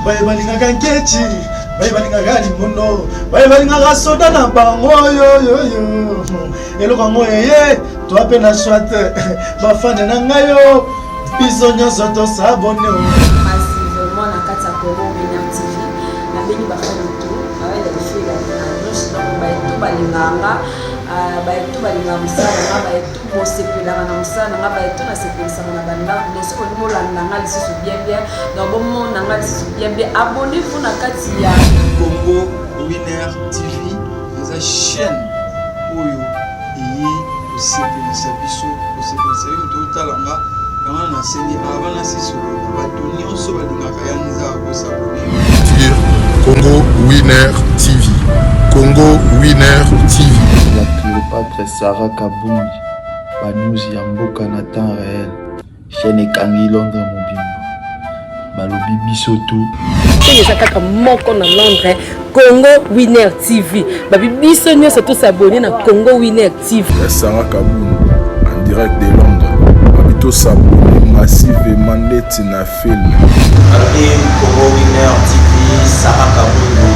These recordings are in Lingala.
Baye balingaka nkeci, baye balingaka limono, baye balingaka soda na bango yoyoyo. Eloko yango eye, toa mpe na soit bafane na ngai yo, biso nyonso tosabone. Massivement na kati ya Congo Winner TV, nabengi bafani tout, baye balingaka nga, baye tout balingaka mosala na nga, baye tout bosepelaka na mosala na nga, baye tout nasepelisaka na bandako. Donc soki bolingi bolanda nga lisusu bien bien, donc bomona nga lisusu bien bien, abonnez-vous na kati ya Congo Winner TV. Eza chaîne oyo eye kosepelisa biso, kosepelisa yo moto otala nga. Yango wana nasengi avant nasisolola, bato nyonso balingaka ya nzaa kosabone. Sur Congo Winner TV. Congo Winner TV. La Cléopâtre Sarah Kabungi, ba news ya mboka na temps réel. Chaîne ekangi Londres mobimba. Balobi biso tout. Chaîne eza kaka moko na Londres, Congo Winner TV. Babi biso nyonso tosabone na Congo Winner TV. Ya Sarah Kabungi en direct de Londres. Babi tosabone massivement ndeti na film. Balobi Congo Winner TV, Sarah Kabungu,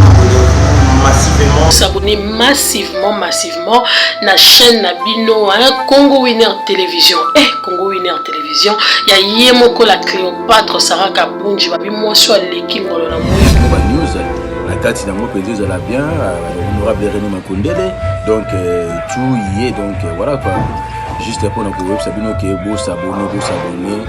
abonnez-vous massivement. S'abonner massivement, massivement na chaîne na bino, hein, Congo Winner Télévision. Eh, Congo Winner Télévision, ya ye moko la Cléopâtre Sarah Kabunji, babi mwasi aleki ngolo na mwindu. Ba news na kati nango mpenza ezala bien, honorable René Makondele, donc tout y est, donc voilà quoi. Juste mpona koyebisa bino ke bosabone, bosabone.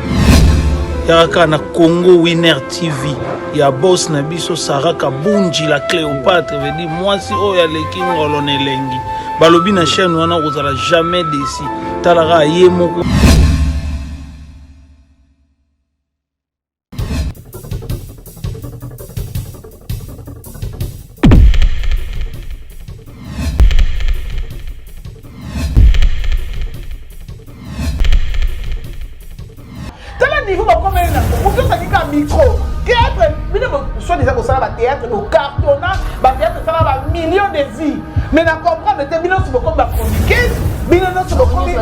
Yaka na Congo Winner TV ya boss na biso Sarah Kabunji la Cléopâtre, veut dire mwasi oyo aleki ngolo na elengi. Balobi na chaîne wana kozala jamais déçu. Talaka ye moko. Tala niveau bakomeli na moto ozali kaka micro théâtre, bino soit déjà kosala bathéâtre bocartonna bathéâtre esala ba millions de vues, mais na comprendre te, bino nyonso bokomi bachroniqueuse, bino nyonso bokomi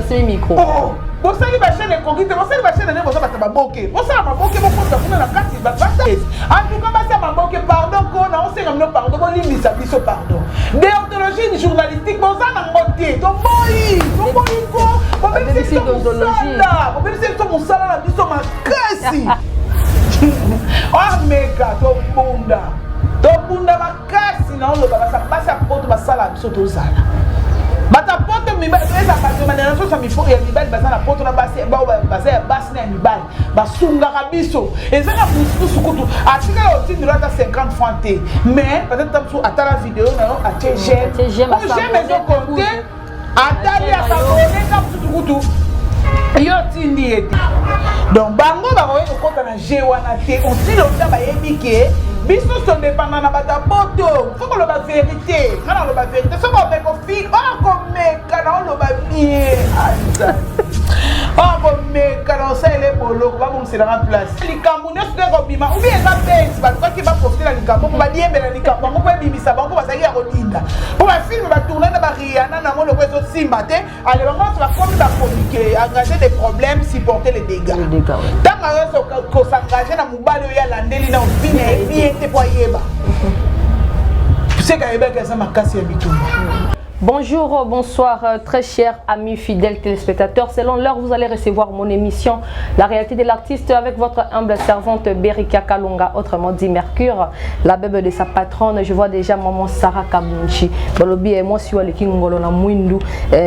bosali bachaîne ekoki te, bosali bachaîne nde boza bato maboke, bosala maboke, bokota kuna na kati bato bata. En tout cas basi ya maboke, pardon ko na osenga bino pardon, bolimbisa biso pardon. Déontologie journalistique boza nango te, toboyi, toboyi ko bobebisi biso mosala, bobebisi biso mosala na biso makasi. Ameka tobunda, tobunda makasi na oloba basi ya poto basala biso tozala bato ya poto mibali, eza bato bandela nyonso ya mibali baza na poto na basi baza ya basi na ya mibali basungaka biso. Eza na mosusu kutu atikala otindelo ata 50 francs te, mais peut-être ta mosusu atala video na yo, atie j'aime, po j'aime ezocompte, atali asabone, ta mosusu kutu yo otindi ye te. Donc bango bakoki kokɔta na jeu wana te aussi longtemps bayebi ke biso todépenda na bato ya poto. Faut koloba vérité, nga naloba vérité. Soki omeka ofi okomeka na oloba bien, okomeka na osalela boloko, babongiselanga place, likambo nyonso te kobima ou bien eza base. Balukaki baprofite na likambo mpo badiembela likambo yango, mpo ebimisa bango, mpo bazalaki ya kodinda, mpo bafilme batourne na bariana nango loko ezosimba te. Ale bango nyonso bakomi bakomike, engager des problèmes, supporter les dégâts. Ntango nyonso kosengage na mobali oyo alandeli na ovi na yebi ye te, mpo ayeba seka ayebaki aza makasi ya bitumba. Bonjour, bonsoir, très chers amis fidèles téléspectateurs. Selon l'heure, vous allez recevoir mon émission La réalité de l'artiste avec votre humble servante Berika Kalunga, autrement dit Mercure, la bébé de sa patronne. Je vois déjà maman Sarah Kabunchi. Balobi et moi, si ngolo na mwindu,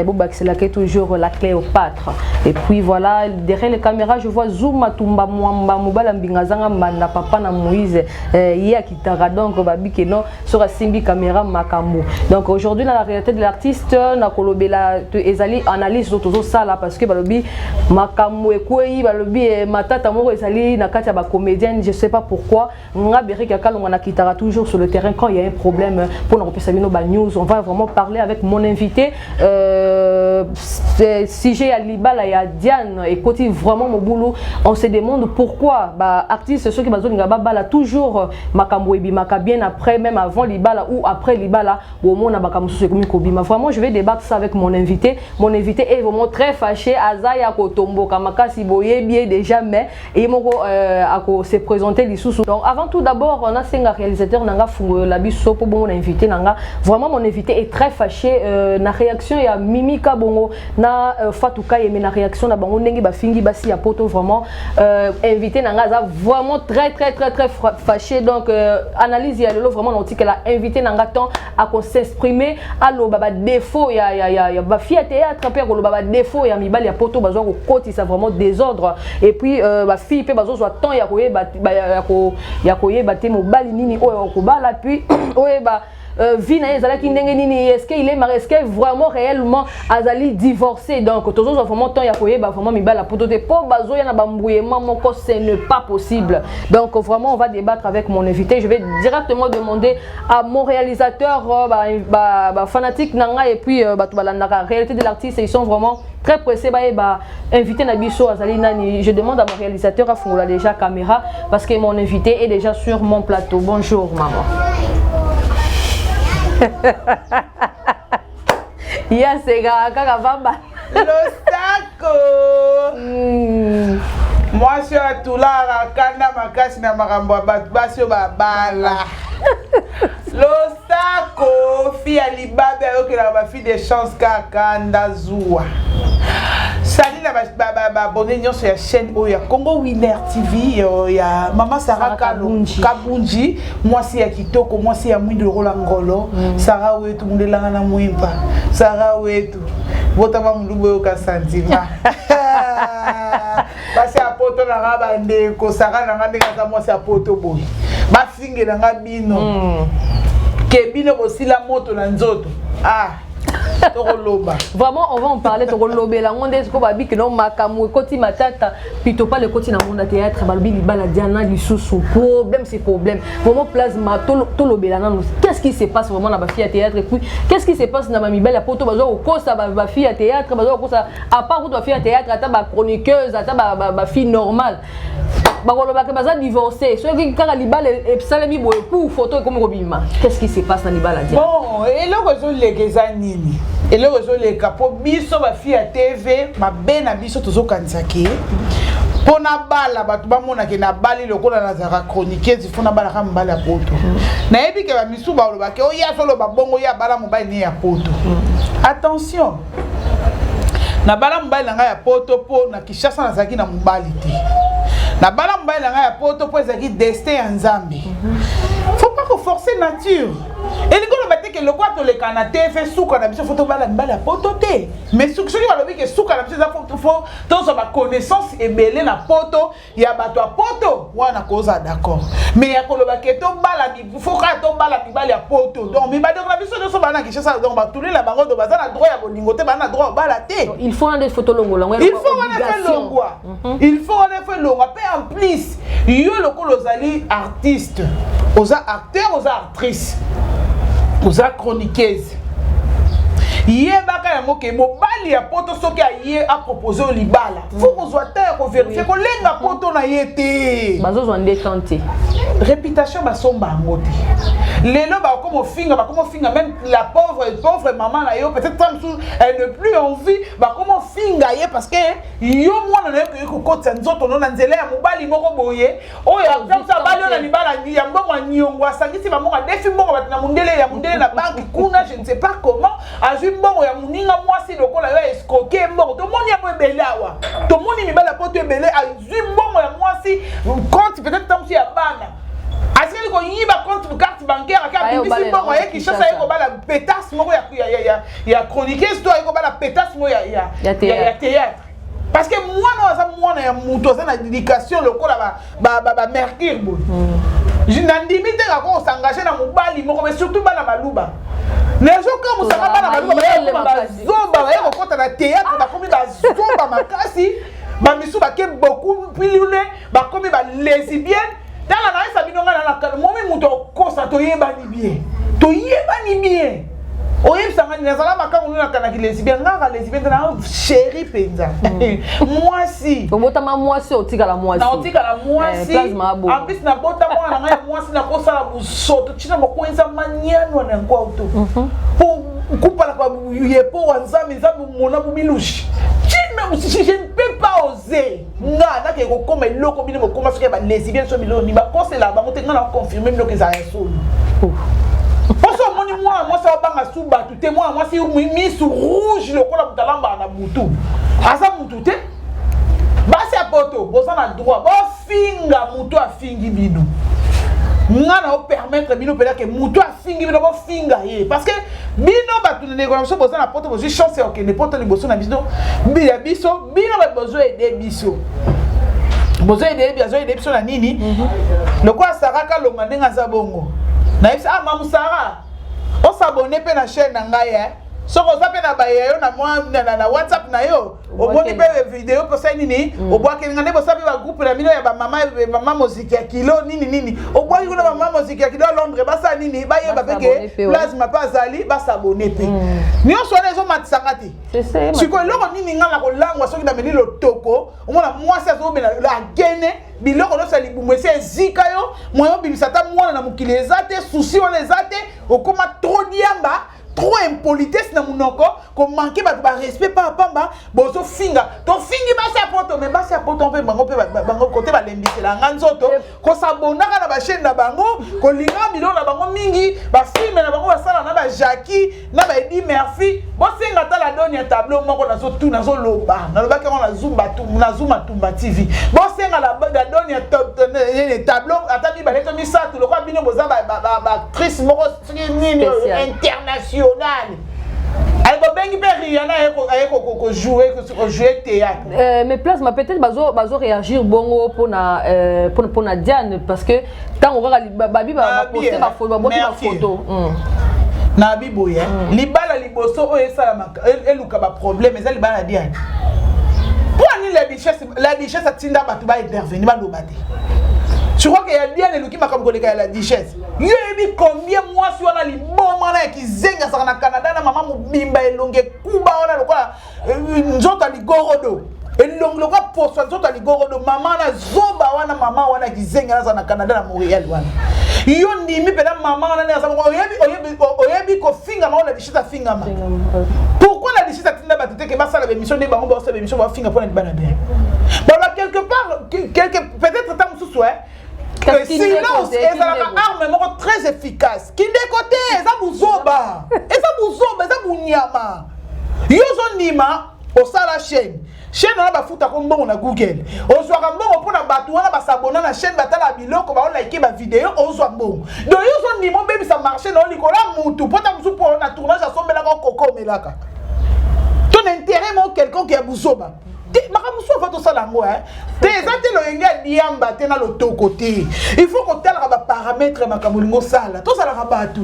bobakisela toujours la Cléopâtre. Et puis voilà, derrière les caméras, je vois Zuma Tumba Mwamba, Mobala Mbingazanga Mbanda, papa na Moïse, Yia Kitara, donc babike non, sur Simbi caméra Makambo. Donc aujourd'hui, dans la réalité de de l'artiste na kolobela ezali analyse oyo tozosala parce que balobi makambo ekwei, balobi eh, matata moko ezali na kati ya bacomédienne. Je sais pas pourquoi nga Berika Kalonga nakitaka toujours sur le terrain quand il y a un problème mpona kopesa bino ba news. On va vraiment parler avec mon invité sujet ya libala ya Diane ekoti vraiment mobulu. On se demande pourquoi ba artiste soki bazolinga babala, toujours makambo ebimaka bien après, même avant libala ou après libala, bomona makambo mosusu ekomi kobima. Vraiment, je vais débattre ça avec mon invité. Mon invité est vraiment très fâché, aza ya kotomboka makasi. Boyebi ye déjà, mais ye moko ako se présenter lisusu. Donc avant tout d'abord, nasenga réalisateur na nga fungola biso mpo bongo na invité na nga. Vraiment, mon invité est très fâché na réaction ya Mimi Kabongo na Fatou Kayeme, na réaction na bango ndenge bafingi basi ya poto. Vraiment, invité na nga aza vraiment très très très très fâché. Donc analyse ya lelo, vraiment naotikela invité na nga temps ako s'exprimer, aloba badéfaut ya bafille ya théâtre mpe akoloba badéfaut ya mibali ya poto bazwa kokotisa vraiment désordre. Et puis bafille mpe bazozwa temps ya koyeba te mobali nini oyo akobala, puis oyeba vie na ye ezalaki ndenge nini, est-ce que il est marié, est-ce que vraiment réellement azali divorcé. Donc tozozwa vraiment temps ya koyeba vraiment mibali ya poto te mpo bazoya na bambrouillement moko, ce n'est pas possible. Donc vraiment, on va débattre avec mon invité. Je vais directement demander à mon réalisateur, ba fanatique na ngai et puis bato balandaka réalité de l'artiste, ils sont vraiment très pressés bayeba invité na biso azali nani. Je demande à mon réalisateur afungola déjà caméra parce que mon invité est déjà sur mon plateau. Bonjour maman. Ye asekaka kaka pamba. Losako, mwasi oyo atulaka kanda makasi na makambo ya bato, basi oyo babala. Losako, fille ya libabe ayokelaka bafille de chance kaka nda zuwa. Sali na baabonnés nyonso ya chaîne oyo ya Congo Winner TV ya mama Sara Kabunji, mwasi ya kitoko, mwasi ya mwindu lokola ngolo. Sara wetu, mundelanga na mwimpa. Sara wetu, botama molubu oyoka sentiment. Basi ya poto nanga, bandeko, Sara nanga ndenge aza mwasi ya poto boye, bafingelanga bino ke bino bosila moto na nzoto. Ah, tokoloba. Vraiment, on va en parler, tokolobela yango nde sikoyo. Babiki no makambo ekoti matata pitopale ekoti na monde ya théâtre. Balobi libala Diana lisusu problème, c'est problème vraiment. Plasma, tolobela nano qu'est-ce qui se passe vraiment na bafille ya théâtre et puis qu'est-ce qui se passe na bamibali ya poto bazwa kokosa bafille ya théâtre, bazwa kokosa à part kutu bafille ya théâtre, ata bachroniqueuse, ata bafille normale, bakolobaka baza divorcé. Soki kaka libala esalemi boye, pour photo ekomi kobima. Qu'est-ce qui se passe na libala Diana? Bon, eloko ezoleka eza nini? Eloko ezoleka mpo biso bafille ya TV, mabe na biso, tozokanisa ke mpo nabala, bato bamonake nabali lokola nazalaka chroniqueuse, fo nabalaka mobali ya poto. Nayebi ke bamisu balobake oye azoloba bongo, ye abala mobali ne ya poto. Attention, nabala mobali na ngai ya poto mpo na Kinshasa nazalaki na mobali te. Nabala mobali na ngai ya poto mpo ezalaki destin ya Nzambe. Faut pas koforcer nature. Elingi oloba te ke lokola toleka na TV, suka na biso fo tobala mibali ya poto te. Mais soki balobi ke suka na biso eza fo tozwa baconnaissance ebele na poto ya bato ya poto wana, kozala d'accord. Mais ya koloba ke tobala, fo kaka tobala mibali ya poto, donc mibali na biso nyonso baa na Kinshasa, donc batulela bango, donc baza na droit ya bolingo te, baza na droit obala te. Il faut wana fo tolongola yango. Il faut wana fo elongwa, il faut wana fo elongwa. Mpe en plus, yo lokola ozali artiste, oza acteur, oza actrice, oza chroniqueuse, yebaka yango ke mobali ya poto soki aye apropose oyo libala, fo kozwa temps ya kovérifier, kolenga poto na ye te. Bazozwa nde temps te. Réputation basomba yango te. Lelo bakoma ofinga, bakoma ofinga même la pauvre pauvre maman na yo, peut-être ta mosusu elle n'est plus en vie, bakoma ofinga ye parce que yo mwana na yo koyi kokotisa nzoto no na nzela ya mobali moko boye oyo atamisa abali oyo na libala ya mbongo ya niongo, asangisi bambongo, adefi mbongo bato na mondele ya mondele na banque kuna, je ne sais pas comment azwi mbongo ya moninga mwasi lokola yo, escroquer mbongo. Tomoni yango ebele awa, tomoni mibali ya poto ebele azwi mbongo ya mwasi, compte peut-être tamosu ya bana, asikali koyiba compte, carte bancaire, ake abimisi mbongo, aye Kinshasa, aye kobala pétasse moko ya chroniqueuse to aye kobala pétasse moko ya théâtre, parce que mwana oyo aza mwana ya moto aza na éducation lokola bamercure boye. Nandimi te kaka kosengage na mobali moko, mais surtout bana baluba. Nazokamusaka bana baluba bayakoma bazoba, baye kokɔta na théâtre, bakomi bazoba makasi. Bamisu bake beaucoup pilune, bakomi balesbienne. Tala, nayesa bino, ngai na momi moto okosa, toyebani bien, toyebani bien. Oyebisanga nini? Nazala makango nini? Nakanaki lesbienne, ngaka lesbienne te, na chéri mpenza mwasi. Obotama mwasi, otikala mwasi. Na otikala mwasi. En plus nabota mwana na ngai ya mwasi, nakosala busoto ntina mokwenza manyanwa na nkwauto po kupalaka yepo wa Nzambe, Nzambe mona bubilushi. Je ne peux pas oser nga nakeke kokóma eloko bino bokóma. Soki ya balesbienne, so biloko nini bakosela bango te, nga na confirme biloko ezala ya solo. Mposo omoni mwana mwasi abanga su bato te, mwana mwasi misu rouge lokola moto alambaka na butu, aza mutu te. Basi ya poto, boza na droit bofinga motu afingi bino. Nga na opermettre bino mpenza ke motu afingi bino, bofinga ye, parce que bino bato ndeko na biso boza na poto, bozwi chance ya kokende poto liboso na biso ya biso. Bino bato bozoaider biso, bozoaider, azoaider biso na nini? Lokola Sara Kalonga ndenge aza bongo, nayebisa: "Ah, mamu Sara, os'abonner mpe na chaîne na ngai." E soki oza mpe na baye yo na mwa na WhatsApp na yo, omoni mpe video mpe osali nini, obwakeli nga nde. Bosala mpe bagroupe na bino ya bamama, mama moziki ya kilo nini nini, obwaki kuna bamama moziki ya kilo ya Londres, basala nini? Bayeba mpe ke Plasma mpe azali, bas'abonner mpe. Nyonso wana ezomatisanga te. Sikoyo eloko nini nga na kolangwa soki nameli lotoko? Omona mwasi azobela agene biloko nyonso ya libumu esi ezika yo, moyen obimisa ata mwana na mokili eza te, susi wana eza te. Okóma trop diamba, trop impolitesse na monoko, komanquer bato barespect pa pamba. Bozofinga, tofingi basi ya poto, mais basi ya poto mpe bango mpe bango kote balembisela nga nzoto, kos'abonnaka na bachaîne na bango, kolinga biloko na bango mingi, bafilm na bango basala na bajaki na baedi Murphy. Bosenga ata la doni ya tableau moko. Nazotuna, nazoloba, nalobaki yango na Zuma Tumba TV. Bosenga la doni ya tableau ata mibale to misato, lokola bino boza baactrice moko soki nini internationale. Aye bobengi mpe Rihanna aye kojouer théâtre. Mais Plasma, peut-être bazo bazo réagir bongo mpona mpona Diane, parce que ntango kaka babi baposte bafoto, baboti bafoto. Na biboye, libala liboso oyo esalamaka eluka baproblème eza libala ya Diane. Mpo ani la duchesse atinda bato baintervenir, baloba te. Tu crois que ya Diane eluki makambo koleka ya la duchesse? Yo yebi combien mwasi wana liboma na ya kizenga azalaka na Canada na mama mobimba, elongi ekuba wana lokola nzoto ya ligorodo, elongi lokola poso ya nzoto ya ligorodo. Mama wana zoba wana, mama wana kizenga aza na Canada na Montréal wana. Yo ndimi mpena mama wana nde aza bongo. Oyebi kofingama oyo la duchesse afingama. Pourquoi la duchesse atinda bato te ke basala bémission nde bango baosala bémission, bafinga mpona libala bien? Baloba quelque part, quelque peut-être ta mosusu silence ezalaka arme moko très efficace. Kindeko te, eza buzoba, eza buzoba, eza bunyama. Yo ozondima osala chaîne, chaîne wana bafutaka mbongo na Google, ozwaka mbongo mpona bato wana bas'abonna na chaîne, batala biloko, baolike bavideo, ozwa mbongo. Donc yo ozondima obebisa marché na yo likolo ya mutu mpo ta mosusu mpo na tournage asombelaka okoko omelaka to na intérêt moko quelconque ya buzoba te. Makambo mosusu afa tosala yango te, eza te loyenge ya diamba te na lotoko te. Il faut kotalaka baparamètre ya makambo olingi osala. Tozalaka bato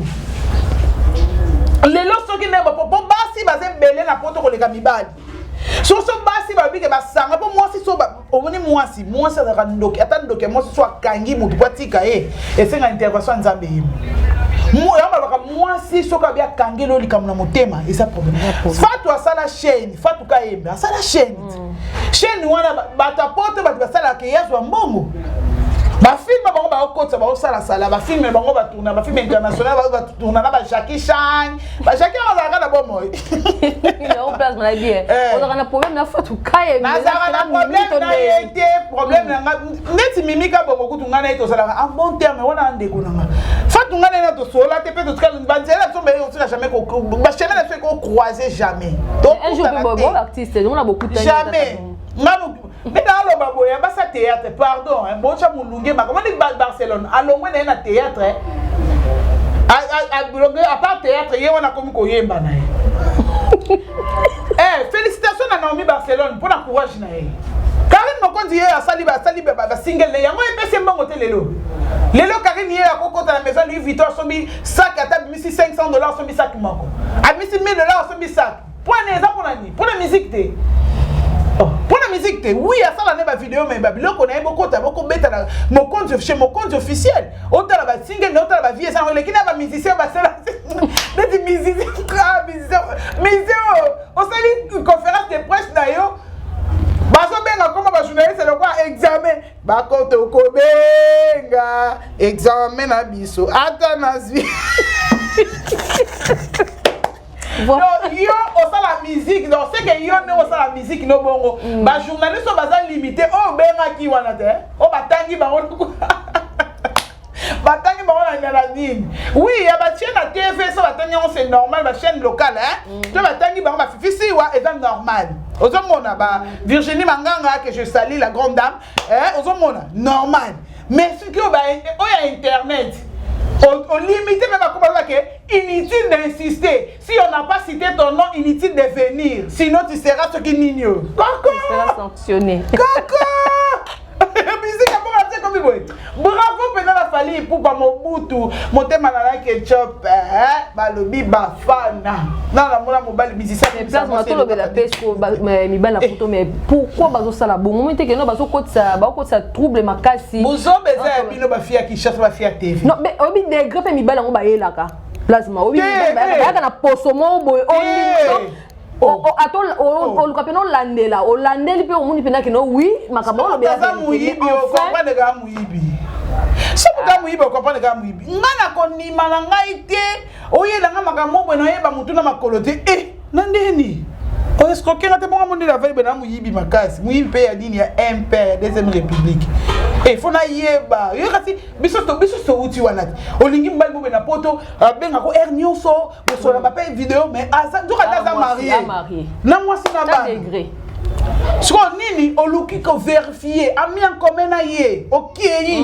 lelo soki nde po basi baza ebele na poto koleka mibali. Soso basi babike basanga mpo mwasi so omoni mwasi, mwasi azalaka ndoki. Ata ndoki ya mwasi so akangi motu po atika ye, esenga intervention ya Nzambe. Ye yango balobaka mwasi soki abi akangeli oyo likambo na motema, eza problème. Fatu asala chaîne, Fatu Kayembe asala chaîne. Chaîne wana bato ya poto, bato basalaka eyazwa mbongo, bafilm bango baokotisa, baosalasala bafilm bango, batourna bafilm international, batourna na bajackie Chan. Bajackie yango azalaka na bomoi. Ozalaka na problème na Fatu Kayembe? Nazalaka na problème na ye te. Problème na nga neti Mimika bongo kutu, ngai na ye tozalaka en bon terme wana. Ndeko na nga Fatu, ngai na ye na tosola te mpe totika banzela na biso mbele kotika jamais, bachemin na biso ekocroise jamais. Jamais. Nga mpe naaloba boye, basa théâtre, pardon, botya molunge makambo. Ni Barcelone alongwe na ye na théâtre, à part théâtre ye wana akomi koyemba na ye. Félicitation na Naomi Barcelone mpona courage na ye. Karine Mokonzi ye asali, basali basingle na yango, epesi mbongo te. Lelo lelo Karine ye akokota na maison Louis Vuitton, asombi sac ata bimisi. Abimisi 500 dollars asombi sac moko, abimisi 1000 dollars asombi sac. Mpo eza mpona nini? Mpona musique te. Oh, mpona musique te. Oui, asala nde bavideo, me babiloko na ye bokota bokobeta na mokonzi, chez mokonzi officiel. Otala basingle na otala bavie eza eleki na bamusicien basala neti musicien, musicien oyo osali conférence de presse na yo, bazobenga koma bajournaliste lokola examen. Bakoto kobenga examen na biso, ata nazwi. Donc yo osala musique, donc c'est que yo nde osala musique no bongo. Bajournaliste oyo baza limité, oyo obengaki wana te, oyo batangi bango, batangi bango na na nini. Oui, ya bachaîne na TV so batangi yango, c'est normal. Bachaîne locale, hein, to batangi bango, bafifisiwa, eza normal. Ozomona ba Virginie Manganga, que je salue, la grande dame, hein, ozomona normal. Mais soki oyo ya internet olimité mpe bakoma ke inutile d'insister. Si on n'a pas cité ton nom, inutile de venir, sinon tu seras soki nini oyo. Koko sera sanctionné. Koko musique abonga te komi boye. Bravo mpenza na Fally Ipupa Mobutu, motema na ketchup. Balobi bafana na namona mobali musicien. Place tolobela mpe mibali na poto, mais pourquoi bazosala bongo? Moi te keno bazokotisa, bakotisa trouble makasi. Bozoba eza ya bino, bafille ya Kinshasa, bafille ya TV. Non, mais oyebi degré mpe mibali yango bayelaka plasma, oyebi bayaka na poso moko boye, ata oluka mpena olandela, olandeli mpe omoni mpena keno wi makambo. Olobela moyibi, ocomprendre kaka moyibi. So moto ya moyibi, ocomprendre kaka moyibi. Nga na kondima na ngai te, oyelanga makambo boye, nayeba motu na makolo te. E na ndeni oescroquer nga te bongo mondele avali boye na moyibi makasi, moyibi mpe ya nini, ya MPR ya deuxième république. E fo nayeba yo kasi biso biso touti wana te. Olingi mobali bobe na poto, abengako aire nyonso, bosola bape video, mais nzoka nde aza marié na mwasi na bana. Sikoyo nini oluki kovérifier ami en commun na ye? Okei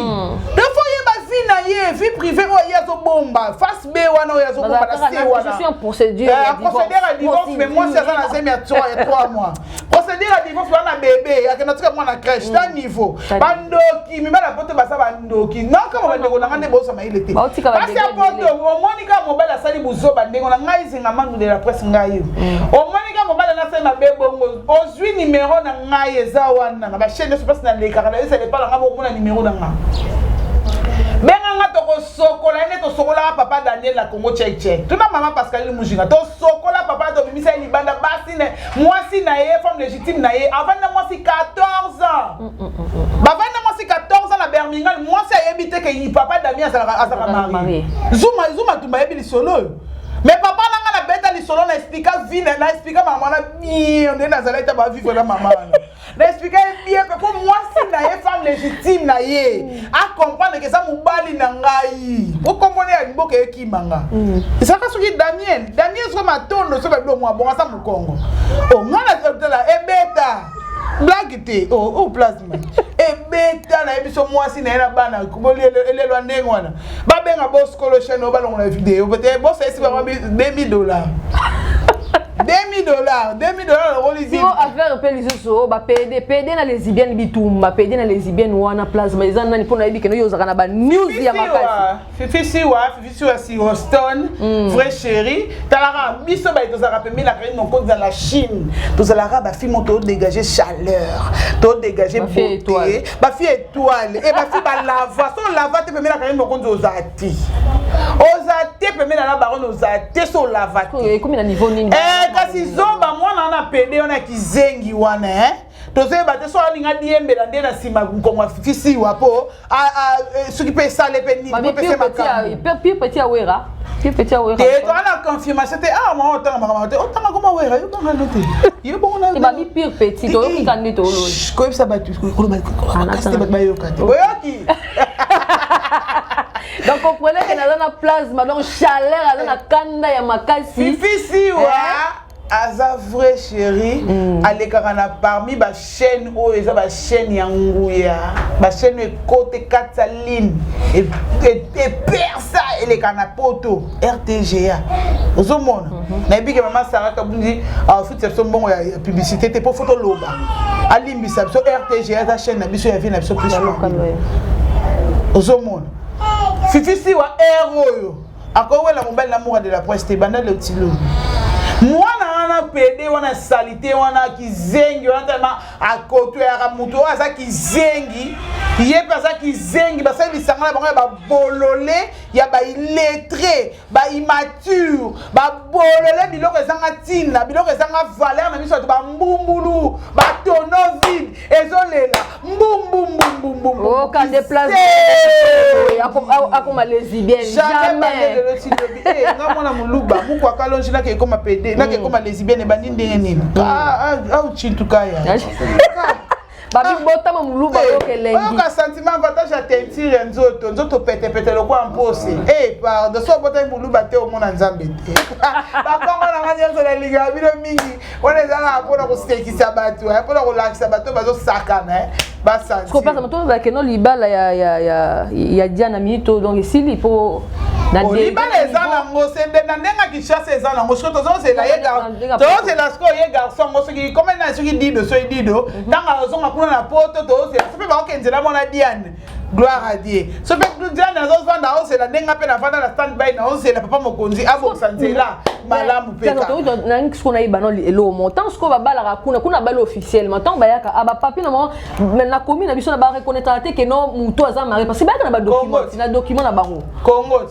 de fo oyeba vie na ye, vie privée oyo ye azobomba, face B wana oyo azobomba na C wana. Procédure ya divorce, mais mwasi aza na zemi ya 3 mois. Procédure ya divorce wana, bebe akenda tika mwana crèche ta niveau. Bandoki, mibali ya poto baza bandoki. Nakama bandeko na nga nde bozwa mayele te. Basi ya poto, omoni kaka mobali asali buzoba, ndenge na ngai zinga mandu de la presse, ngai omoni kaka mobali anasali mabe bongo, ozwi nimero na ngai eza wana na bachaîne nyonso mpasi nalekaka na ezala epa na ngai, bomona nimero na ngai, benganga, tokosokola ye nde tosokolaka papa Daniel na Congo Check Check. Tuna mama Pascaline Mujinga, tosokola papa, tobimisa ye libanda. Basi mwasi na ye, femme légitime na ye, avandi na mwasi 14 ans, bavandi na mwasi 14 ans na Birmingham. Mwasi ayebi te ke papa Damien azalaka marié. Zuma Zuma Tumba ayebi lisolo oyo, mais papa na nga nabeta lisolo, na explika vie, na explika mama wana bien nde nazalaki ta bavivre na mama wana, na explika ye bien mpe mpo mwasi na ye, femme légitime na ye, acomprendre ke eza mobali na ngai. Okombona ya mboka ekimanga ezalaka soki Daniel, Daniel so matondo so babilo mwa bongo aza mokongo. O nga na tala ebeta blague te. O plasma ebeta, nayebi so mwasi na ye na bana elelwa ndenge wana, babenga boskolo chaîne oyo, balongola video peut-être bosalisi bango 2000 dollars, 2000 dollars, 2000 dollars lokoli. Siko affaire mpe lisusu bapd pd na lesbienne, bitumba pd na lesbienne wana, plasma eza nani? Mpo nayebi keno yo ozalaka na banews ya makasi. Fifi Siwa, Fifi Siwa Sirostone, vrai chéri. Talaka biso baye tozalaka pembeni na Karine Mokonzi na Chine, tozalaka bafille mo todégage chaleur, todégage beauté, bafille étoile e bafille balava. So olava te pembeni na Karine Mokonzi, oza te, oza te pembeni na baronne, oza te so olava te. Ekomi na niveau nini? Kasi zoba mwana wana pede wana kizengi wana, eh? Tozoyeba te so alinga diembela nde na nsima nkongo afifisiwa mpo soki mpe esale mpe nini. Pire petit ya Wera, pire petit ya Wera. Te, toza na confirmation te. Awa mama otanga makambo te, otanga koma Wera, yo banga no te, yo bongo. Babi pire petit, toyokika nde tololi. Koyebisa bato makasi te, bato bayoka te, boyoki. Donc comprenez que naza na plasma, donc chaleur aza na kanda ya makasi. Fifisiwa aza vrai chéri. Alekaka na parmi bachaîne oyo eza bachaîne ya nguya, bachaîne oyo ekote kati ya ligne epersa, eleka na poto RTGA. Ozomona, nayebi ke mama Sara Kabundi afutisa biso mbongo ya publicité te mpo fo toloba, alimbisa biso. RTGA eza chaîne na biso ya vie na biso plus. Ozomona Fifi Siwa aire oyo. Akowela mobali na mura de la presse te banda lotilo. Mwana wana pede wana salite wana kizengi wana tellement akotoyaka moto oyo aza kizengi ye mpe aza kizengi basali lisanga na bango ya babolole ya baillettre baimmature babolole biloko ezanga ntina biloko ezanga valeur na miso bato bambumbulu batono vide ezolela mbumbumbumbumbumbuoka deplace akoma lesbienne jamais eh, nga mwana moluba muku akalongi nake ekoma pede nake ekoma lesbienne ebandi ndenge nini au cintukaya babi botama moluba eh, oyoka elengi oyoka sentiment avantage ya teinture ya nzoto nzoto petepete lokola mposi e eh, pardon so obotami moluba te omona nzambe te bakongo na nga nyonso nalingaka bino mingi wana eza kaka mpona kosekisa bato eh, mpona kolakisa bato bazosakana eh, basantikopasa no libala ya, ya, ya, ya diana minito donc esili mpo oh, libala eza nango sende na ndenge ya kinshasa eza nango soki tozozela ye tozozela sikoyo ye garçon yango soki kome na soki dido soki dido ntango mhm. azonga kuna na poto tozozela soki bakokenzela mwana diane gloire à dieu so mpe diane azovanda aozela ndenge nga mpe navanda na stand by naozela papa mokonzi abongisa nzela malamu mpe nangi sikoyo nayeba no eloko moko ntango sikoyo babalaka kuna kuna bali officiellement ntango bayaka ah, bapapi na bango na commune na biso na bareconnaitraka te ke no moto aza marie parce que bayaka na badocument na document na bango congo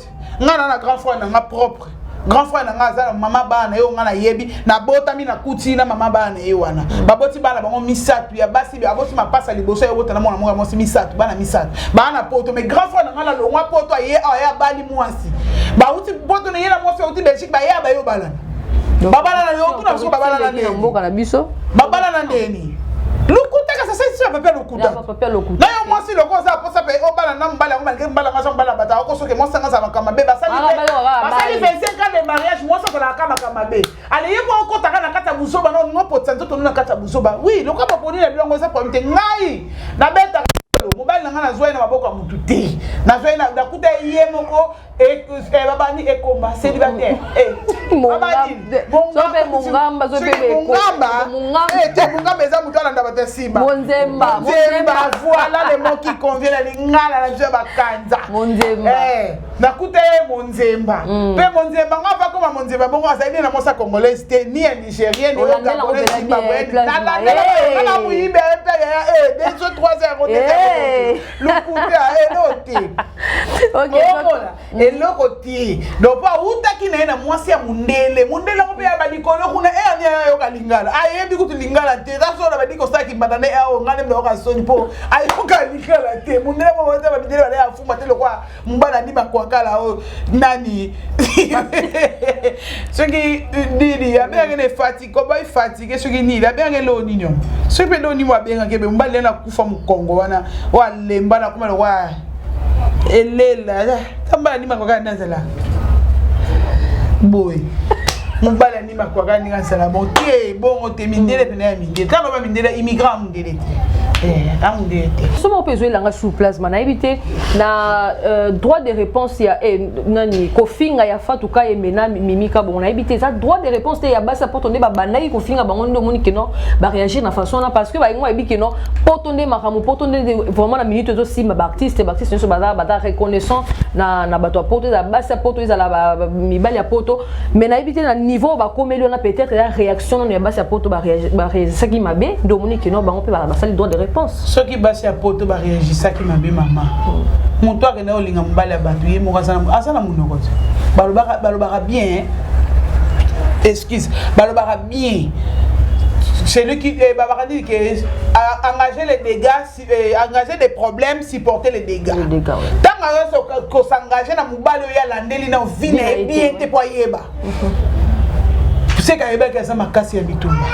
nga na na grand frère na nga propre grand frère na nga aza na mama bana ye oyo nga nayebi nabotami nakuti na mama bana ye wana baboti bana bango misato ya basi aboti mapasa liboso ya obota na mwana moko ya mwasi misato bana misato baa na poto mais grand frère na nga nalongwa poto aye awa ye abali mwasi bauti poto na ye na mwasi auti belgique baye abaye obalana babalana yo tuna biso babalana ndeni mboka na biso babalana ndeni lokuta kasi asalisi ya papier lokuta na yo mwasi loko oza posa mpe obala na mobali yango malgré mobali yango aza mobali ya bato akosoke mwasi yango azala makambo mabe basali 25 ans de mariage mwasi azalaka makambo mabe ale ye mpo okotaka na kati ya buzoba na olingo opotisa nzoto no na kati ya buzoba wi lokola baponi na bilongo eza problème te ngai nabetaka mobali na ngai nazwa ye na maboko ya motu te nazwa ye nakuta ye moko Eh, babandi ekomba célibataire eh. mongamba te mongamba eza moto alanda bato ya nsima monzemba voilà le mot qui convient na lingala na biso ya bakanza eh, nakuta ye monzemba mm. mpe monzemba ngo ava koma monzemba bongo azali nde na mwasi ya congolaise te ni ya nigérien ni gabonais zimbabwe nalandela na moyibi mpe yaya deso 3 heures lokuta eloko te omona eloko te donc mpo awutaki na ye na mwasi ya mondele mondele yango mpe ya balikolo kuna e ani ayoka lingala ayebi kutu lingala te eza solo badi kosala kimbanda nde awo ngai nde nayoka soni mpo ayoka lingala te mondele moko te bamindele bale afumba te lokola mobali andi makwakala oyo nani soki nini abengaki na efati koboy fatigue soki nini abengaki eloo nini yango soki mpe eloo nini abengaki ebe mobali nde nakufa mokongo wana oyo alemba nakoma lokwa elela ta mobali andima kaka nde azala boye mobali andima kaka ndenge azala bon te bongo te mindele mpena ya mindele tala ba mindele immigrant mindele te eh, te somo mpe ezoyelanga sur plasma nayebi te na euh, droit de réponse ya eh, nani kofinga ya Fatou Kayembe na Mimi Kabongo nayebi te eza droit de réponse te ya basi ya poto nde babandaki kofinga bango nde omoni ke non baréagir na façon wana parce que bayango bayebi ke non poto nde makambo poto nde vraiment na minute ezosimba baartiste baartiste nyonso baza baza reconnaissant na, na bato ya poto ezala basi ya poto ezala mibali ya poto mais nayebi te na niveau bakomeli wana peut-être eza réaction nano ya basi ya poto baréagisaki mabe nde omoni ke non bango mpe basali droit de réponse soki basi ya poto baréagisaki mabe mama moto akenda kolinga mobali ya bato ye moko aza na monoko te balobaka bien excuse balobaka bien celui qui eh, babaka nini ke engager les dégâts eh, engager des problèmes supporter les dégâts ntango azo kosengage na mobali oyo alandeli na vie na ye bien te mpo ayeba seke ayebaki aza makasi ya bitumba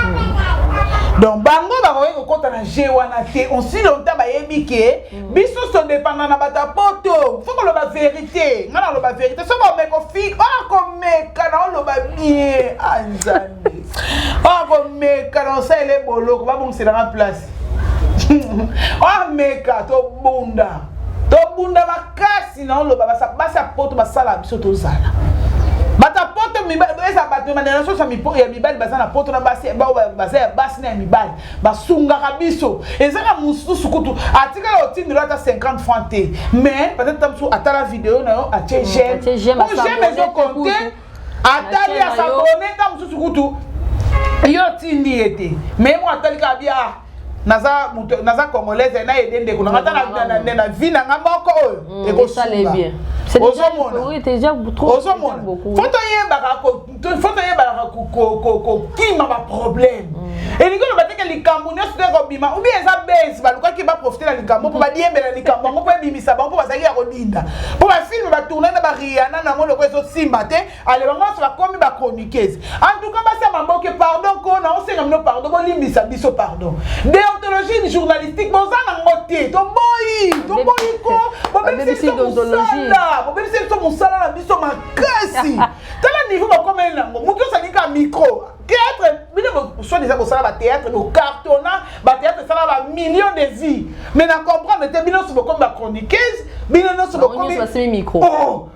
donc bango bakoki kokɔta na jeu wana te aussi longtemps bayebi ke mm. biso todépenda na bato ya poto fo koloba verité ngai naloba verité soki omeka ofi okomeka na oloba bien a ah, nzambe okomeka na osalele boloko babongiselanga place omeka tobunda tobunda makasi na oloba basi ya poto basala biso tozala bato ya poto. Eza bato na nyonso ya mibali baza na poto na basi baza ya basi na ya mibali basungaka biso. Ezaka mosusu kutu atikala otindelo ata 50 francs te, mais peut-être ta mosusu atala video na yo, atie j'aime, po j'aime ezocompter, atali as'abonner. Ta mosusu kutu yo otindi ye te, mais mo atali kaka bia naza moto, naza congolaise, na aide ndeko nanga ata na vie na nga moko oyo ekosunga. Ozomona, ozomona, faut toyebaka kokima baproblème. Elingi oloba teke likambo nyonso te kobima ou bien eza base. Balukaki baprofiter na likambo mpo badiembela likambo yango, mpo ebimisa bango, mpo bazalaki ya kodinda, mpo bafilms batourner na bariana nango loko ezosimba te. Ale bango nyonso bakomi bachroniqueuse. En tout cas, basi ya maboke, pardon ko na osenga bino pardon, bolimbisa biso, pardon. Déontologie journalistique boza nango te. Toboyi, toboyi ko bobebisi biso mosala, bobebisi biso mosala na biso makasi. Tala niveau bakomeli nango, moto nyonso alingi kaka micro. Théâtre bino soit déjà bosala bathéâtre, bocartonna bathéâtre, esala bamillion de vues, mais na comprendre te, bino nyonso bokomi bachroniqueuse, bino nyonso bokomi micro.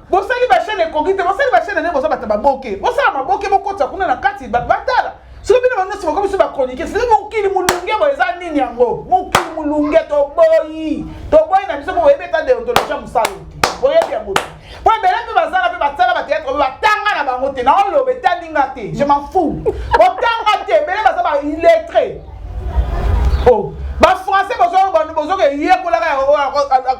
Bosali bachaîne ekoki te, bosali bachaîne nde boza bato baboke, bosala maboke, bokotisa kuna na kati bato batala. Soki bino bango nyonso bokomi so bachroniqueuse, mokili molunge boye eza nini yango? Mokili molunge, toboyi, toboyi na biso, po boyebi eta déontologie ya mosala te, boyebi yango te. Po ebele mpe bazala mpe basala bathéâtre mpe batanga na bango te. Naoloba etalinga te, je m'en fous. Botanga te, ebele baza ba illettré. Oh, bafrançais bozoka eyekolaka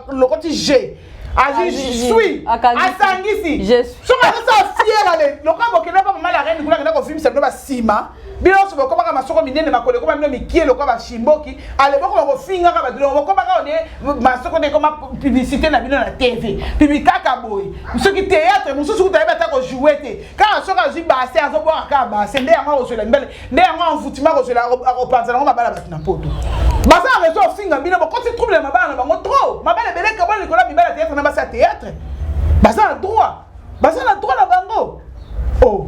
lokoti g azwi sui asangisi, soki azosala fier. Ale lokola bokende mpa mama la reine kuna, akenda kofimisa bino basima, bino nyonso bokomaka masoko minene, makolo ekoma bino mikie lokola bashimboki. Ale bokoma kofingaka bato, bokomaka one masoko nde ekoma publicité na bino na TV pibi kaka boye. Soki théâtre mosusu kuta ayebi ata kojouer te, kaka soki azwi base, azobwaka kaka base nde yango akozwela mibale, nde yango envoûtement akozwela, akopanza nango mabala. Bato na poto baza na raison ofinga bino, bokoti trouble ya mabala na bango trop. Mabala ebele kabona likolo ya mibala ya théâtre na basi ya théâtre. Baza na droit, baza na droit na bango. Oh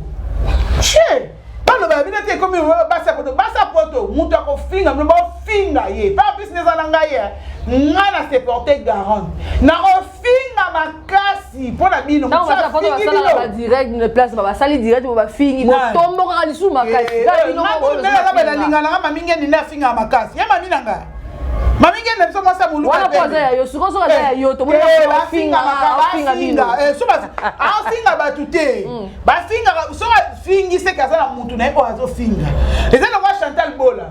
che, baloba ya bino te, ekomi basi ya poto, basi ya poto. Moto akofinga bino, bofinga ye pa plus. Nde eza na ngai ye, ngai na se porte garante, nakofinga makasi mpo na bino. Direct place basali direct, bafingi, botombokaka lisusu makasi. Nalinganaka mami ngendi nde afingaka makasi ye, mami na ngai, mami ngendi na biso, mwasi ya moluka yo. Sikoyo soki aza ya yo, tomonafinga bino. Afinga bato te, bafingaka. Soki afingi, seke aza na mutu na ye oyo azofinga. Eza lokwa Chantal Bola,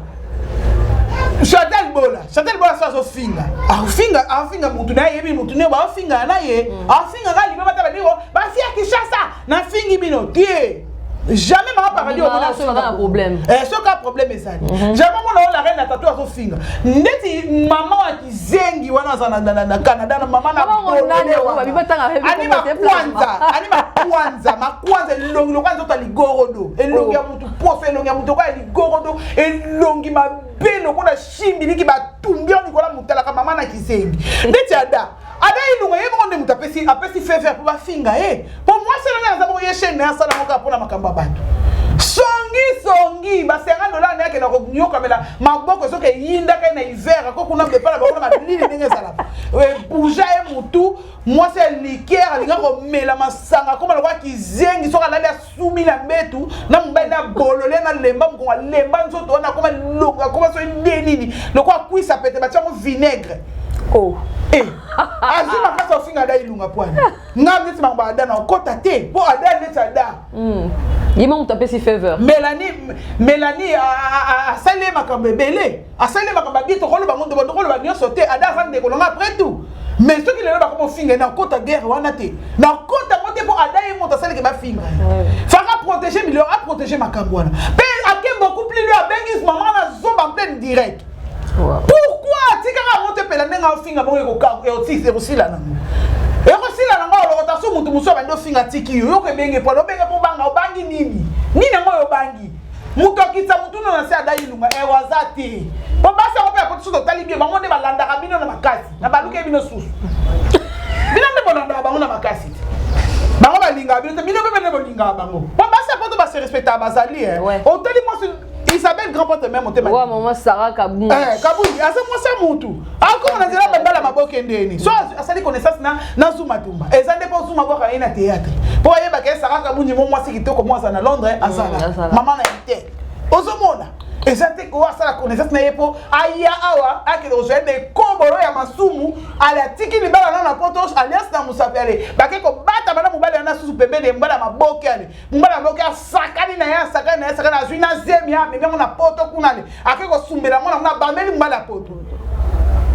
Chantal Bola, Chantal Bola. So azofinga, afinga, afinga mutu na ye, yebi mutu ne baofingana na ye, afingaka libe bata babiko basi ya Kinshasa. Nafingi bino te, jamais mama paradis. Omona problème. Soki a problème ezali, jamais omona oyo la reine na tatu azofinga ndeti mama wa kizengi wana aza na Canada, na mama na ani makwanza, ani makwanza, makwanza, elongi lokola nzoto ya ligorodo, elongi ya mutu poso, elongi ya mutu lokola ya ligorodo, elongi mabe lokola shimbiliki batumbi yo likola motalaka mama na kizengi ndeti ada ada Ilunga. Ye moko nde moto apesi, apesi feu vert mpo bafinga ye, mpo mwasi nanga aza bongo. Ye chaîne na ye asala ngo kaka mpona makambo ya bato, songi songi. Ba 50 dollar na ye akenda konyokamela maboko, soki eyindaka ye na hiver, ako kuna epa na bango na malili ndenge ezalaka, ebuja ye motu. Mwasi ya liqueur, alinga komela masanga, akoma lokola kizengi. Soki alali, asumi na mbetu na mobali na bolole na lemba mokongo, alemba nzoto wana, akoma longo, akoma soki nde nini, lokola akwisa pete batiango vinaigre. Oh. Eh, azwi makasi ofinga Ada Ilunga pwani. Nga neti makambo Ada na okota te, mpo Ada neti Ada. Ye mo moto apesi faveur. Mélanie, Mélanie asali ye makambo ebele, asali ye makambo abie. Tokoloba ngo, tokoloba nyonso te. Ada aza ndeko nanga après tout, mais soki lelo bakoma ofinga ye, nakota guerre wana te, nakota ngo te, mpo Ada ye moto asalaki bafinga ye. Faka protéger milio, aprotéger makambo wana mpe ake beaucoup plus lui. Abengi mama na zoba en pleine direct. Pourquoi atikaka yango te? Pela ndenge aofinga bongo, ekosila nango, ekosila nango. Olokota so motu mosusu abandi ofinga, atiki yo, yoka ebenge pona obenge mpo obanga. Obangi nini? Nini yango oyo obangi? Moto akitisa motu no na se. Ada Ilunga ewa aza te, po basi yango mpe akoti. Soki totali bien, bango nde balandaka bino na makasi na baluki bino susu. Bino nde bolandaka bango na makasi te, bango balingaka bino te, bino mpe nde bolingaka bango. Po basi ya poto base respectaka, bazali. Otali mwasi. Isabelle grand porte même motema. Wa maman Sarah Kabungi. Eh, Kabungi aza mwasi ya mutu. Akoma na nzela babala maboke ndeni. So asali connaissance na na Zuma Tumba. Eza nde po Zuma bwaka ye na théâtre. Po ayeba ke Sarah Kabungi mo mwasi kitoko mwasa na Londres azala. Mm, Maman na ye te. Ozomona eza te ko asala connaissance na ye mpo aya awa akende kozwa ye na ekobolo ya masumu ale atiki libala na na poto alliance na mosapi ale bake kobatama na mobali wana susu pembeni ye mobali ya maboke ale mobali ya maboke asakani na ye asakani na ye asakani azwi na zemi amemi yango na poto kuna ale ake kosumbela yango na abameli mobali ya poto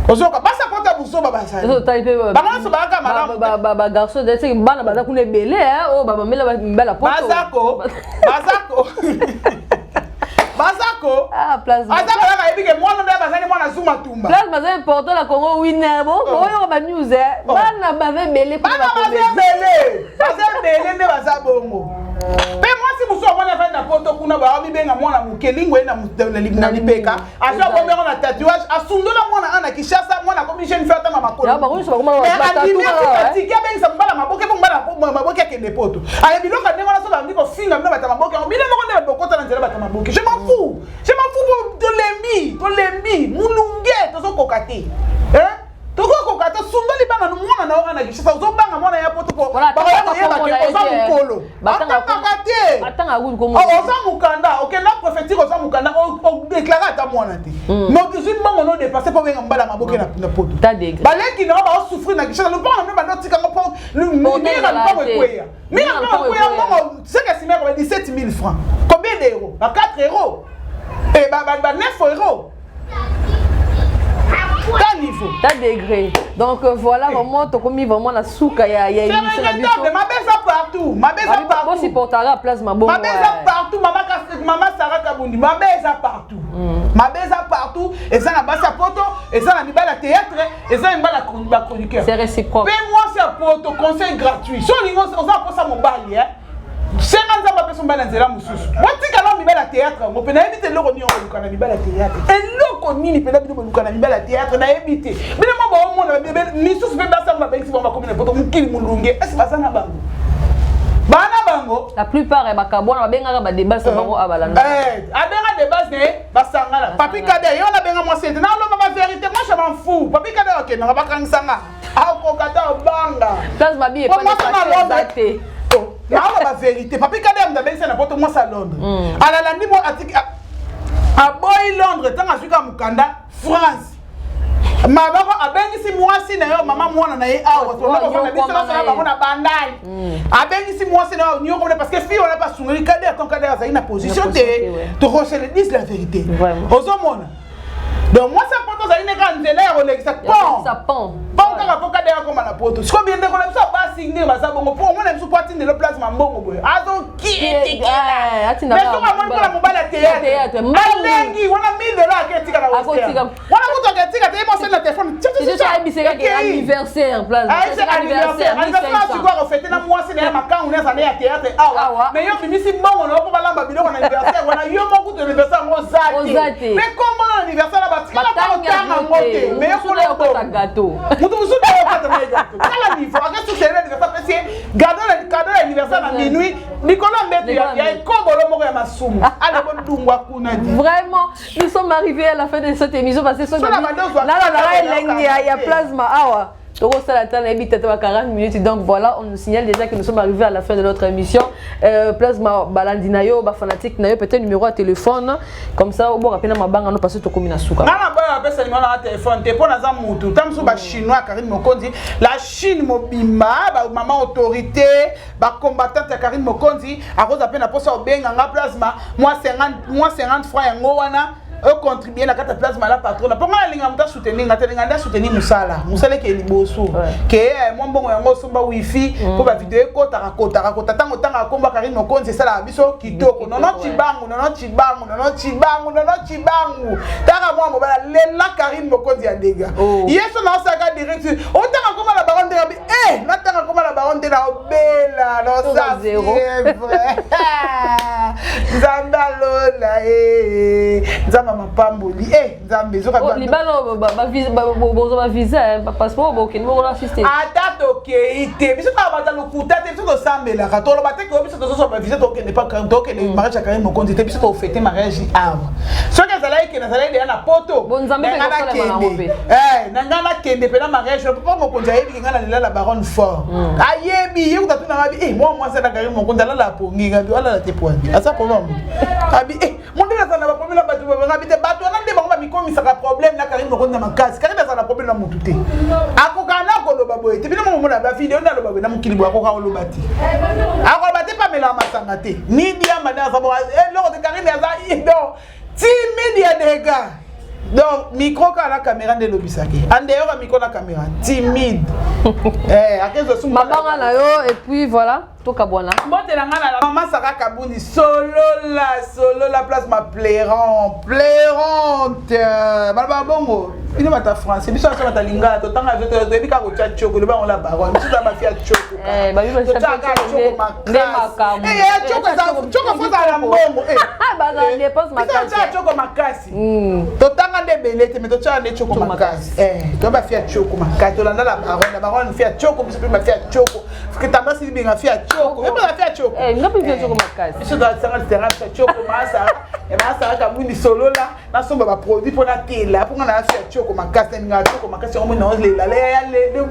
ozoka basi akota buzoba bazali bango nyonso bayaka malamu bagarçon bana baza kuna ebele oyo babamela mibali ya poto bazako bazako bazako ah, aza kaka ayebi ke mwana nde bazali mwana zuma tumba place baza important na congo winner bo oh. boyoka ba news eh. oh. bana baza ebele bana baza ebele baza ebele nde baza bongo mpe mwasi mosusu amoni afandi na poto kuna baamibenga mwana moke lingo ye na lipeka azwi abombi yango na tatouage asundola mwana a na kinshasa mwana akomi jeune fille atanga makoloandimi atiki abengisa mobala maboke mpo mobala maboke akende poto aye biloko ndenge wana so bandi kofinga bino bata maboke yango bino moko nde bokota na nzela bata maboke. Je m'en fous, je m'en fous. Tolembi, tolembi mulunge, tozokoka te. Tokokoka te. Sundoli banga mwana na yo na Kinshasa, ozobanga mwana ya poto po bakoya koyeba ke oza mokolo, atangaka te, oza mokanda, okenda préfecture, oza mokanda, odeklare ata mwana te, mais ozwi mbongo no dépasse mpo obenga mobala maboke na poto. Baleki na yo baosouffrir na Kinshasa, lopango na bino bando otikango mpo mira lopango ekweya, mira lopango ekweya, mbongo seke nsima yakoba 17 000 francs, combien d'euros? Ba 4 euros, ba 9 euros. Ta niveau. Ta degré. Donc euh, voilà vraiment tokomi vraiment na suka ya ya émission na biso. Mabe eza partout. Mabe eza partout. Bo supportera place mabongo. Mabe eza partout mama mama Sarah Kabundi. Mabe eza partout. Mm. Mabe eza partout. Eza na basi ya poto, eza na mibali ya théâtre, eza na mibali ya chroniqueur. C'est réciproque. Pe mwasi ya poto conseil gratuit. So olingo oza posa mobali hein. Senga nzambe apesa mobali na nzela mosusu. Botika na mibali ya théâtre yango mpe nayebi te eloko nini koluka na mibali ya théâtre. Eloko nini mpenza bino boluka na mibali ya théâtre nayebi te. Bino mwa baomona misusu mpe basi yango babengisi bango bakomi na poto mokili molunge. Esi baza na bango? Bana bango. La plupart ya bakabwana babengaka ba debase na bango abalanda. Eh, abenga debase ne basangana. Papi Kader, yo nabenga mwasi ete naloba ba vérité, moi je m'en fous. Papi Kader akendaka bakangisa nga. Akoka ta obanga. Place mabi epana te. Naoloba ba vérité. Papi Kader moto abengisa na poto mwasi ya Londres. Alalandi mo atiki aboyi Londres ntango azwi kaka mokanda France. Mabako abengisi mwasi na yo mama mwana na ye awa tolokofanda biso basala bango na bandai. Abengisi mwasi na yo nyoko parce que fille wana basungeli Kader tant Kader azali na position te. Tokose le disent la vérité. Ozomona. Donc mwasi ya poto azali nde kaka nzela ya kolekisa pont pont kaka mpo Kader akoma na poto. Sikoyo bie ndeko na biso ya basi ndenge baza bongo mpo omona biso po atindelo place mambongo boye azokitikela mais soki amoni mpona mobali ya théâtre alengi wana 1000 dollars ake etika na western wana kutu ake etika te ye mosali na telefone anniversaire anniversaire sikoyo akofete na mwasi na ye makangu ne azali ya théâtre awa mais yo obimisi mbongo na yo mpo balamba biloko na anniversaire wana yo moko kutu anniversaire yango oza te mais kombo na anniversaire na batikala kotanga yango te mais yo kolo gâteau moto mosusu nayo okata na ye gâteau tala niveau ake susu na anniversaire apesi ye cadeau ya anniversaire na minuit likolo ya mbeto ya ekobolo moko ya masumu ale bodungwa kuna te. Vraiment, nous sommes arrivés à la fin de cette émission parce que soki nalala elengi ya plasma awa tokosala ata nayebi tata ba 40 minutes. Donc voilà, on nous signale déjà que nous sommes arrivés à la fin de notre émission. euh, plasma balandi na yo, bafanatique na yo, peut-être numéro ya téléphone comme ça obwaka mpe na mabanga no parce que tokomi na suka. Nga na boya apesa numéro na téléphone te mpo naza mutu ta mosusu bachinois. Karine Mokonzi, la Chine mobimba, bamama autorité, bacombattante ya Karine Mokonzi, akoza mpe na mposa obenga nga plasma mwa 50, mwa 50 francs yango wana ocontribue na kati ya plasma la patrona mpo nga nalinga moto asoutenir nga te, nalinga nde asoutenir mosala, mosala eke liboso ke mwa mbongo yango osomba wifi mpo bavideo ekotaka kotaka kota ntango otangaka kombo Karine Mokonzi esalaka biso kitoko. Nono Cibangu, Nono Cibangu, Nono Cibangu, Nono Cibangu, taka mwa mobala lela Karine Mokonzi ya ndega ye so naosalaka direct otanga kombo na bango ndenge eh natanga kombo na bango nde naobela naosa fièvre. Nzambe alola e Nzambe mapamboli e Nzambe ezoka oh, libala bozwa bavisa passeport bokende bongo na assiste ata tokei te biso kaka bato ya lokuta te biso tosambelaka toloba te ke biso tozozwa bavisa tokende tokende mm. mariage ya Karine Mokonzi te biso tofete mariage awa soki ezalaki ke nazalaki deya na poto nanga nakende eh, na ngai nakende mpena mariage papa mokonzi ayebi ke ngai nalela la baronne fort mm. ayebi ye kuta tuna ngabi eh, mwa mwasi na Karine Mokonzi alala pongi ngabi alala te poangi aza problème abi eh, mondele azala na baproblème na bato ngabi te bato wana nde bango bamikomisaka problème na Karine Mokonzi na makasi Karine azala na problème na motu te akoka na koloba boye te bino momona bavideo nde aloba boye na mokili boye akoka koloba te akoloba te mpe amelaka masanga te ni diamba nde aza eloko te Karine aza donc timide ya dega donc micro kaka na caméra nde elobisaki andeyoka micro na caméra timide eh, akezwa sumu mabanga na yo et puis voilà tokabwana mbote na ngai na mama sara kabundi solola solola place ma pleurant pleurante baloba bongo bino bata français biso aso bata lingala totanga toyebi kaka kotya coko loba yango la baronne biso toza bafi ya coko totyaka coko makasicoko fo ozala na mbongo biso coko makasi totanga nde ebele te me totyaka nde coko makasi toya bafi ya coko makasi tolanda la baronne la baronne fi ya coko biso mpe bafi ya coko tandasi libenga fi ya coko yo mpe fi ya coko biso toasanga terrain fi ya coko maasara maasara kabwini solola nasomba baproduit mpo natela mpo nga na fi ya tioko makasi nalingaka tioko makasi yango moi naolela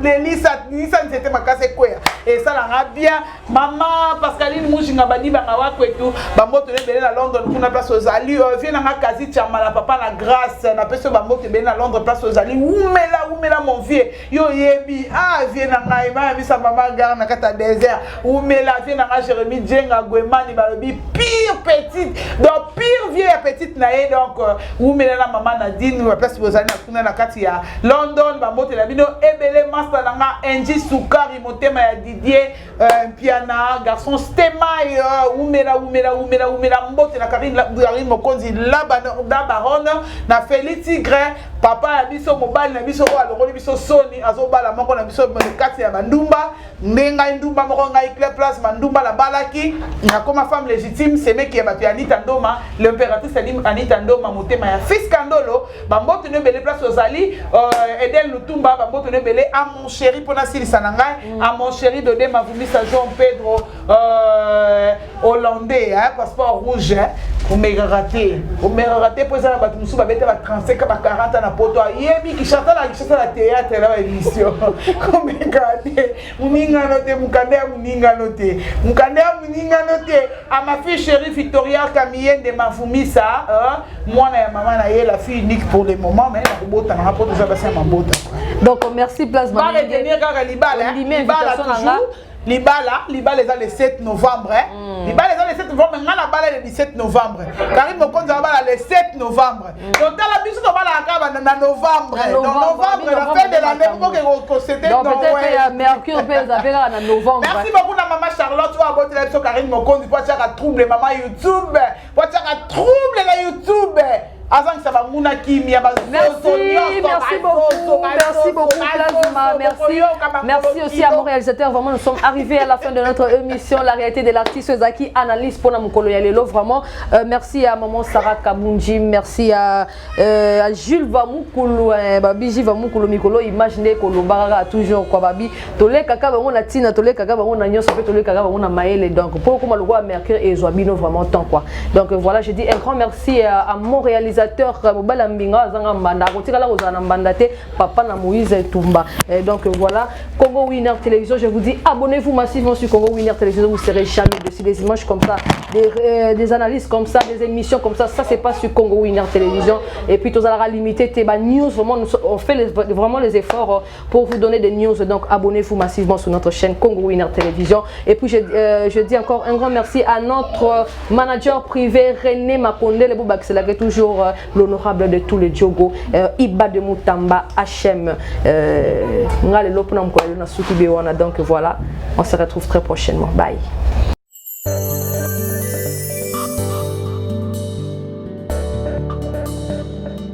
lelisa lisa nzete makasi ekweya esalanga bien mama pascaline mujinga badibanga wakwetu bamboto ebele na london kuna place ozali euh, vie nanga kasi chamala papa na grâce napesi yo bamboto ebele na londres place ozali wumela wumela mon vieux yo oyebi ah vie na ngai mayamisa mama gare na kati ya désert wumela vie na ngai jérémi djenga gwemani balobi pire petite donc pire vie ya petite na ye donc euh, wumela na mama nadine baplace bozali na kuna na kati ya london bambotela bino ebele masta na nga enji sukari motema ya didier euh, mpiana garçon stemai euh, wumela wumela wumela wumela mbote na karine karine mokonzi la baronne na feli tigre papa ya biso mobali na biso oyo alongoli biso soni azobala moko na biso kati ya bandumba nde ngai ndumba moko ngai cle place mandumba nabalaki nakoma femme légitime semeki ya bato ya anita ndoma l'impératrice anita ndoma motema ya fils kandolo bambote no ebele place ozali euh, edel lutumba bambote no ebele a mon chéri mpo nasilisa na ngai mm. a mon chéri dode mavumisa jean pedro euh, hollandais hein, passeport rouge hein. omekaka te omekaka te mpo eza na bato mosusu babeta ba 35 ba 40 na poto ayebi kishasa na kishasa na théâtre na baémission komekaka te moningano te mokanda ya moningano te mokanda ya moningano te ama fille chérie victoria kamiyende mavumisa mwana ya mama na ye la fille unique pour le moment mais nakobota nanga mpo toza basi ya mabota donc merci place baretenir kaka libala libala toujours libala libala eza le 7 novembre eh? mm. libala eza le 7 novembre ngai nabala le 17 novembre karine mokonzi abala le 7 novembre mm. totala biso tobalaka kaka na novembre donc novembre la fin de l'année pokoke kosete mercure mpe eza mpe kaka na novembre merci beaucoup na mama charlotte oyo abotela biso karine mokonzi mpo atiaka trouble mama youtube po atiaka trouble na youtube azangisa banguna kimia bazozo merci beaucoup merci beaucoup Plasma merci merci aussi à mon réalisateur vraiment nous sommes arrivés à la fin de notre émission la réalité de l'artiste Zaki analyse pour mokolo ya lelo vraiment euh, merci à maman Sarah Kabunji merci à, euh, à Jules Vamukulu eh, babi Jules Vamukulu mikolo image nde kolobaka kaka toujours quoi babi tolekaka bango na tina tolekaka bango na nyonso mpe tolekaka bango na mayele donc mpo okoma lokola mercure ezwa bino vraiment temps quoi donc voilà je dis un grand merci à, à mon réalisateur euh, mobali ya mbinga azanga mbanda akotikala kozala na mbanda te papa na moïse etumba et donc voilà congo winner télévision je vous dis abonnez-vous massivement sur congo winner télévision vous serez jamais dessus des images comme ça des, euh, des analyses comme ça des émissions comme ça ça c'est pas sur congo winner télévision et puis tozalaka limité te ba news vraiment nous, on fait les, vraiment les efforts pour vous donner des news. Donc abonnez-vous massivement sur notre chaîne Congo Winner Télévision. Et puis je, euh, je dis encore un grand merci à notre manager privé René Makonde, le toujours euh, l'honorable de tous les Djogo, euh, Iba de Mutamba HM. Euh, donc voilà, on se retrouve très prochainement. Bye.